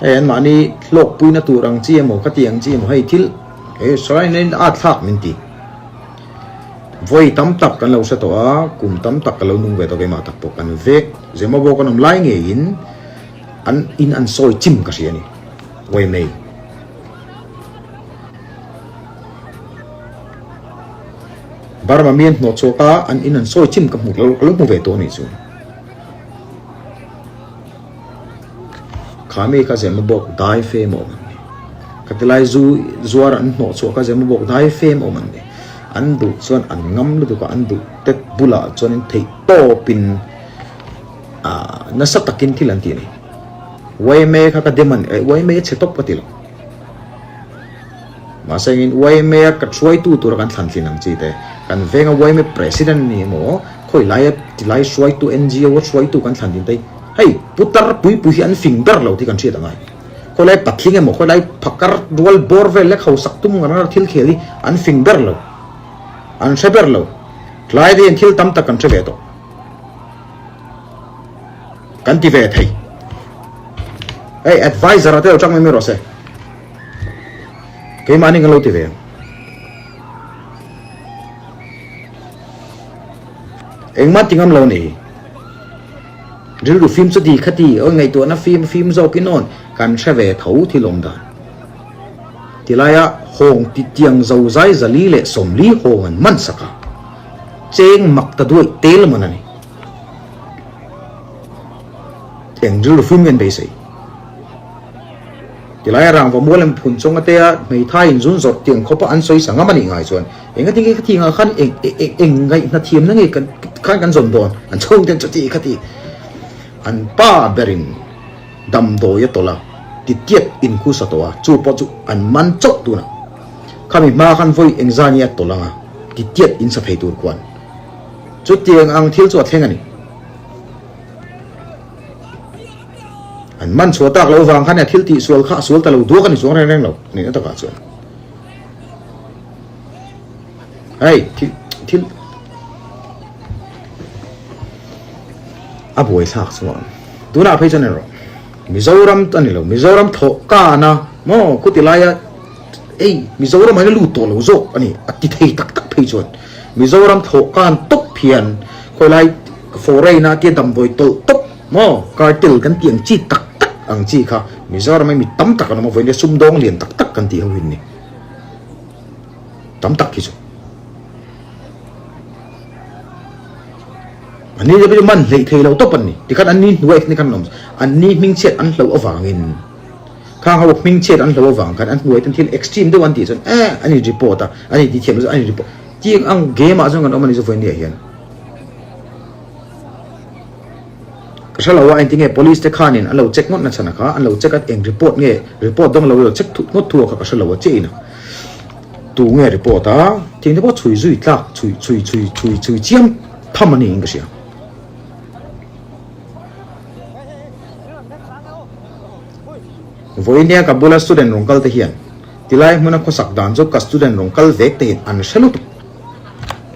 Hei an mahni hlawkpuina tur ang chi emaw ka ti ang chi emaw hei thil he shrine in a thlak min ti. Vawi tam tak kan lo hre tawh a, kum tam tak ka lo nung ve tawh keimah tak pawh kan vek Zemabawk an awm lai ngeiin an in an sawi chim ka hria a ni. Vawi mai. Burma mi an hnawh chhuak a, an in an sawi chim ka hmu ka lo hmu ve tawh a nih chu. Kha mi kha Zemabawk dai fem a awm an ni. Khatilai zu zuar an hnawh chhuah kha Zemabawk dai fem a awm an ni. An duh chuan an ngam lutuk a, an duh tet bulah chuanin theih tawpin aah nasa takin thil an ti a ni. Yma kha ka dem a ni, yma a chhe tawp ka ti lo. Mahse engin yma a ka hruaitu tura kan thlan thin ang chi te, kan venga yma president a ni emaw, khawi laia tilai hruaitu NGO a hruaitu kan thlan thin te hi hei putar pui pui hi an fing ber lo tih kan hriat angai. Khawi lai patling emaw khawi lai phakar rual bawr vel lek hausak tum ngar ngar thil khel hi an fing ber lo, an hre ber lo. Tlai te hian thil tam tak kan hre ve tawh. Kan ti ve thei. Hei advisor a te lo chang mai mai rawh se. Keimahni kan lo ti ve ang. Engmah ti ngam lo ni. Rilru fim chu ti kha ti, awi ngaihtuahna fim fim zawkin awn kan hre ve tho thil awm dan. Tilaia hawng ti tiang zo zai zali leh sawmli hawng an man sak a. Cheng mak ta duaih tel man a ni. Eng rilru fim nge an beisei? Tilai a rangva mual em phun chawng atea hmeithai in zun zawrh tiang khawpa an sawi sa ngam a nih ngai chuan eng ati nge khati ngah khan eng eng ngaihna thiamna nge kan khan kan zawn dawn an chhung ten chuti khati an pa berin damdawi a tawlh a titiat in khu sa tawh a chu pawh chu an man chauh tunah khami hma khan vawi engzah nge a tawlh anga titiat in sa thei tur khuan chutiang ang thil chu a thleng a ni. An man chhuah tak loh vang khan thil tih sual kha a sual ta lo duak a ni chuang reng reng lo nihna takah chuan hei thil thil a buai thlak chuan tunah phei chuan erawh Mizoram a ni lo Mizoram thawh kana maw khuti laia ei Mizoram ah hian a lut tawh lo zawk a ni a ti thei tak tak phei chuan Mizoram thawh kan tawp hian khawilai foreign a tia damdawi tawlh tawp Maw? Cartel kan tih ang chi tak tak ang chi kha Mizoram hi mi tam tak an awm a, vawiin sumdawng lian tak tak kan tih ho hin ni. Tam tak hi chu. An ni te man hleih thei lo tawp an ni. Tikhan an ni hnuai ni khan an awm. An ni hmingchhiat an hloh avangin khang ho hmingchhiat an hloh avang khan an hnuai ten thil extreme deuh an tih chuan eh an in report a, an in tithiam lo chu an in report. Tiang ang game ah chuan kan awm a ni chu vawiin ni ah hian. Ka hre lo a, engtinge police te khanin an lo check ngawt na chhan a kha, an lo check a eng report nge, report dawng lo ilo check thut ngawt thu a kha ka hre lo a chiah in a tu nge report a, thing te pawh chhui zui tlak chhui chhui chhui chhui chhui chiam tham a niin ka hria. Vawinia ka bula student rawn kal te hian tilai hmuna khawsak dan chu ka student rawn kal vek te hian an hre lutuk.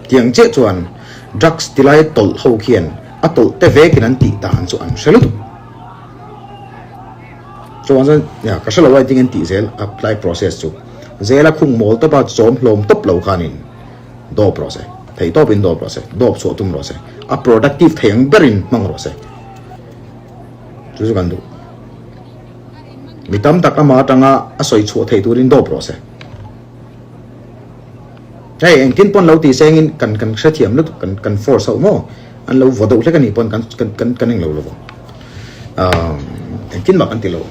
Tiang chiah chuan drugs tilai tawlh ho khian a tawlh te vekin an tih dan chu an hre lutuk. Chuan chuan ya ka hrelo a engtin an tih zel apply process chu zela khung mawl tawp a chawm hlawm tawp lo khanin dawp rawh se theih tawpin dawp rawh se dawp chhuah tum rawh se a productive thei ang berin hmang rawh se chu chu kan duh. Mi tam tak ama atanga a sawi chhuah theih turin dawp rawh se. Hei engtin pawn lo tih sengin kan kan hrethiam lutuk kan kan force ho maw an lo vaw deuh hlek anih pawn kan kan kan kan englo lo vang ahh engtin mah kan ti lo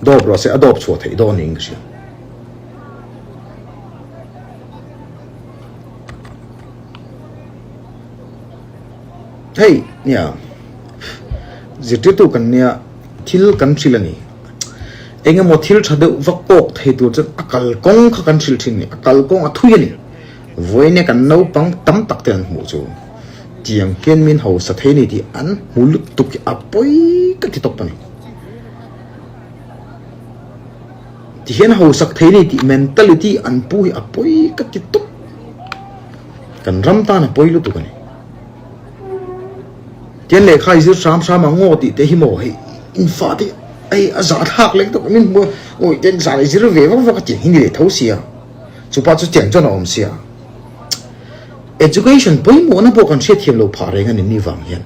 dawp rawh se a dawp chhuah theih dawn niin ka hria. Hei nia zirtirtu kan nia thil kan hrilh a ni. Eng emaw thil tha deuh va kawk thei tur chuan a kalkawng kha kan hrilh thin a ni. A kalkawng a thui a ni. Vawiin kan naupang tam tak te an hmuh chu tiang hian min hausa thei a ni tih an hmu lutuk hi a pawi ka ti tawp a ni. Ti hian hausak thei a ni tih mentality an pu hi a pawi ka ti tawp. Kan ram tan a pawi lutuk a ni. Tian lehkha i zir hram hram ang aw tih te hi maw hei in fate hei a zahthlak lek tawp min hmu a, awi tian zan i zir ve vak vak a tiang hi ni leh tho sia, chupa chu tiang chuan a awm sia. Education pawimawhna pawh kan hriatthiam lo phah reng a ni ni vang hian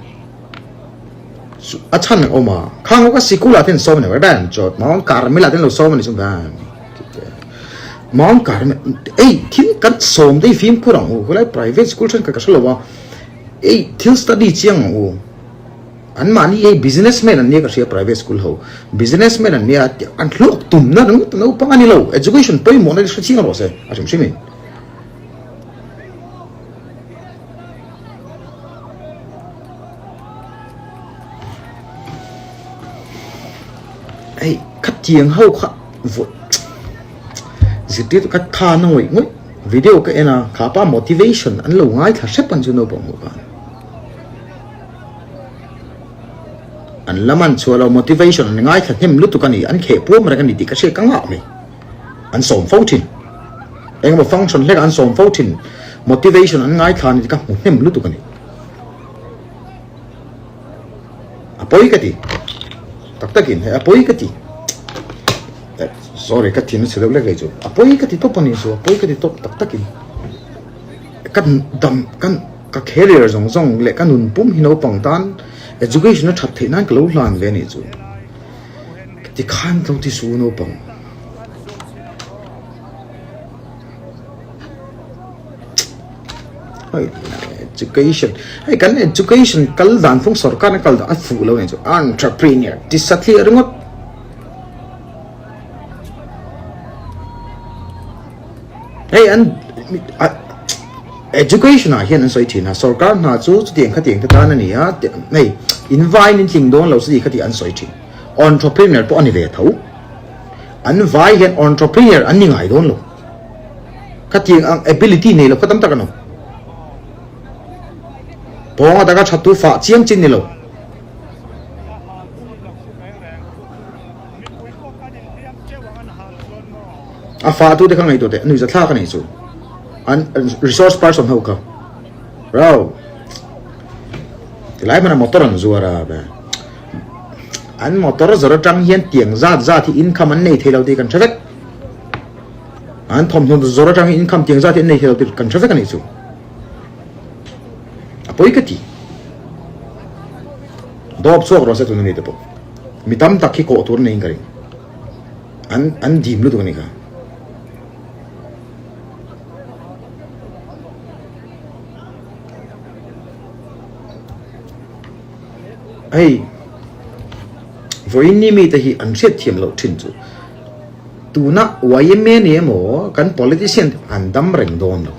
a chhan a awm a, khang awka sikul ah te an sawm a ni ban chawt Mount Carmel ah te an lo sawm a ni chu ban Mount Carmel ei thil kan sawm te hi fimkhur ang u khawilai private school thenkhat ka hre lo a ei thil study chiang ang u an mahni hei business man an nia ka hria private school ho business man an nia an hlawk tumna ringawt naupang a ni lo education pawimawhna te hre chiang rawh se a hrim hrim in. Hei khatiang ho kha vawi zirtirtu kha tha na ngawih ngawih video ka en a kha pa motivation an lo ngaithla hrep ang chu naupang ho khan an la man chhuah lo motivation an ngaithla hnem lutuk a ni an kheh puam reng a ni tih ka hriat ka ngah mai. An sawm fo thin. Engemaw function hlek an sawm fo thin. Motivation an ngaithla a ni ka hmu hnem lutuk a ni. A pawi ka ti. Tak takin hei a pawi ka ti. Sorry ka thin a chhe deuh lek leh chu. A pawi ka ti tawp a ni chu a pawi ka ti tawp tak takin. Ka dam kan ka career zawng zawng leh ka nun pum hi naupang tan education a that theih nan ka lo hlan ve a nih chu. Tikhan tlo ti su naupang. Hei education hei kan education kal dan phung sorkar na kal dan a fuh lo nen chu entrepreneur ti satliah ringawt. Hei an education ah hian an sawi thin a sorkar hna chu chutiang khatiang te tan a ni a hei in vain in tling dawn lo chuti khati an sawi thin. Entrepreneur pawh a ni ve tho. An vai hian entrepreneur an ni ngai dawn lo. Khatiang ang ability nei lo kha tam tak an awm. Pawnga taka that tu fah chiam chin ni lo. A fah tu te kha ngaihtuah teh a nuihza thlak a nih chu. An resource person ho kha. Rau. Tilai hmana motor an zuar a. An motor zawrh atang hian tiang zat zat hi income an nei thei lo tih kan hre vek. An thawmhnaw zawrh atang hi income tiang zat hi an nei thei lo tih kan hre vek a nih chu. A pawi ka ti. Dawp chhuak rawh se tuna mite pawh. Mi tam tak hi kawh tur neiin ka ring. An an dim lutuk a nih kha. Hei vawiin ni mite hi an hriat thiam loh thin chu tuna yma ni emaw kan politician te an dam reng dawn lo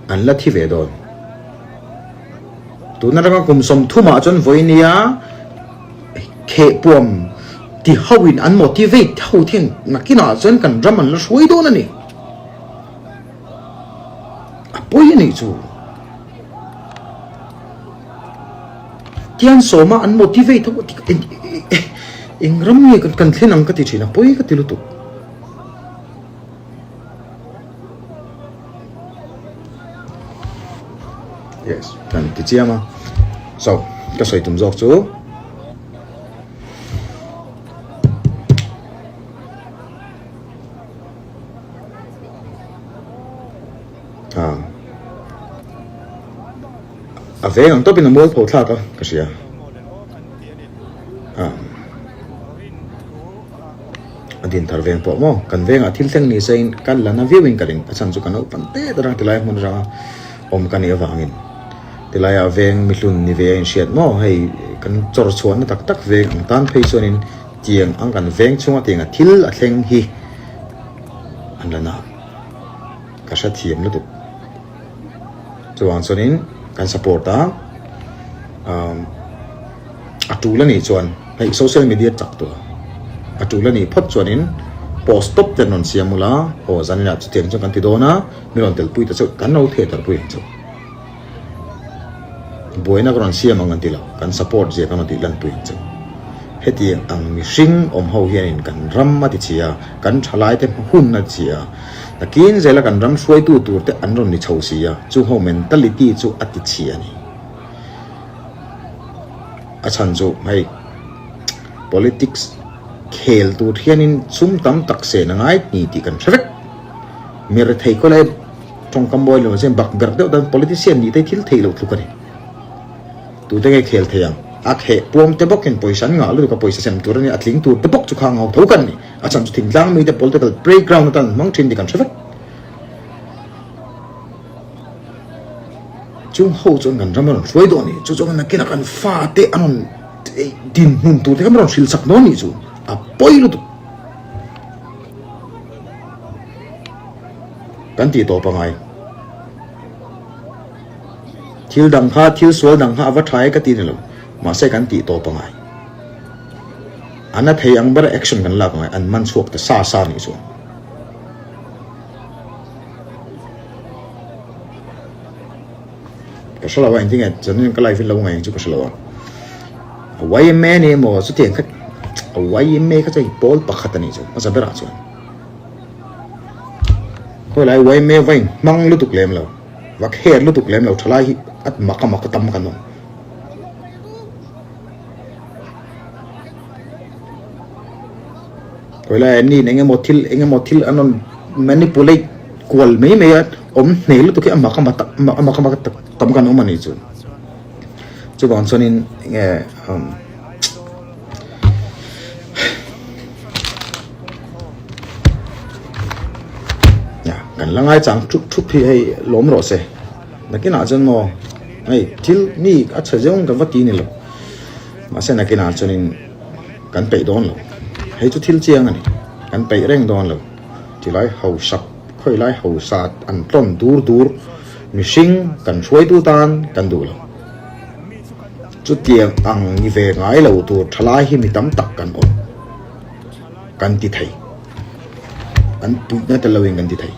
an la thi ve dawn tuna atanga kum sawmthumah chuan vawiin nia khehpuam ti ho in an motivate ho thian nakinah chuan kan ram an la hruai dawn a ni a pawi a nih chu. Tian sawma an motivate ho eng ram nge kan thlen ang ka ti thin a pawi ka ti lutuk. Yes, kan ti chiam a. So, ka sawi tum zawk chu. A a veng ang tawpin a mual pho thlak a ka hria a a din thar veng pawh maw kan vengah thil thleng ni se in kan la na viau in ka ring a chhan chu kan naupang te te rang tilai hmun atanga awm ka nih avangin tilai ah veng mihlun ni ve a inhriat maw hei kan chawr chhuahna tak tak veng ang tan phei chuanin tiang ang kan veng chhunga tianga thil a thleng hi an la na. Ka hre thiam lutuk. Chuvang chuanin kan support a, umm a tul a nih chuan hei social media chak tawh a, a tul a nih phawt chuanin post tawp te an rawn siam ula, aw zaninah chutiang chuan kan ti dawn a, mi rawn telpui ta chauh kan lo theh tarpui ang chauh. Buaina ka rawn siam ang an ti lo, kan support zia kan rawn tih lanpui ang chu. Hetiang ang mihring awm ho hianin kan ram a ti chhi a, kan thalaite hma hun a ti chhi a, nakin zela kan ram hruaitu tur te an rawn ni chho si a, chu ho mentality chu a ti chhi a ni. A chhan chu hei politics khel tur hianin sum tam tak sen a ngai ni tih kan hre vek. Mi rethei khawlai tawngkam mawi lo chuan bak berh deuh dan politician nih te hi thil theih loh tluk a ni. Tute nge khel thei ang? A kheh puam te bawkin pawisa an ngah lutuk a, pawisa sem tur a ni, a tling tur te bawk chu khang ho tho kan ni. A chhan chu thingtlang mite political playground atan an hmang thin tih kan hre vek. Chung ho chuan kan ram a rawn hruai dawn a ni, chu chuan nakinah kan fate an rawn dinhmun tur te kha an rawn hrilh chak dawn a nih chu a pawi lutuk. Kan tih tawp angai. Thil dang kha, thil sual dang kha a va tha e ka ti ni lo. Mahse kan tih tawp angai. A na thei ang ber action kan lak angai, an man chhuak ta sa sa nih chuan. Ka hre lo a, engtin nge zanin ka live in lo ngai ang chu ka hre lo a. A YMA ni emaw chutiang kha a YMA kha chu hei pawl pakhat a nih chu hmasa berah chuan. Khawilai YMA va in hmang lutuk lem lo, va kher lutuk lem lo thalai hi a mak a mak a tam kan awm. Khawilai an niin engemaw thil engemaw thil an rawn manipulate kual mai mai a awm hneh lutuk hi a mak a mak a mak a mak tam kan awm a nih chu. Chuvang chuanin enge umm. Kan la ngai chang thup thup hi hei lawm rawh se nakinah chuan maw hei thil mi a chhe zeuh kan va ti ni lo mahse nakinah chuanin kan peih dawn lo hei chu thil chiang a ni kan peih reng dawn lo tilai hausak khawilai hausa an tlawn dur dur mihring kan hruaitu tan kan duh lo. Chutiang ang ni ve ngai lo tur thalai hi mi tam tak kan awm. Kan ti thei. An puihna tel loin kan ti thei.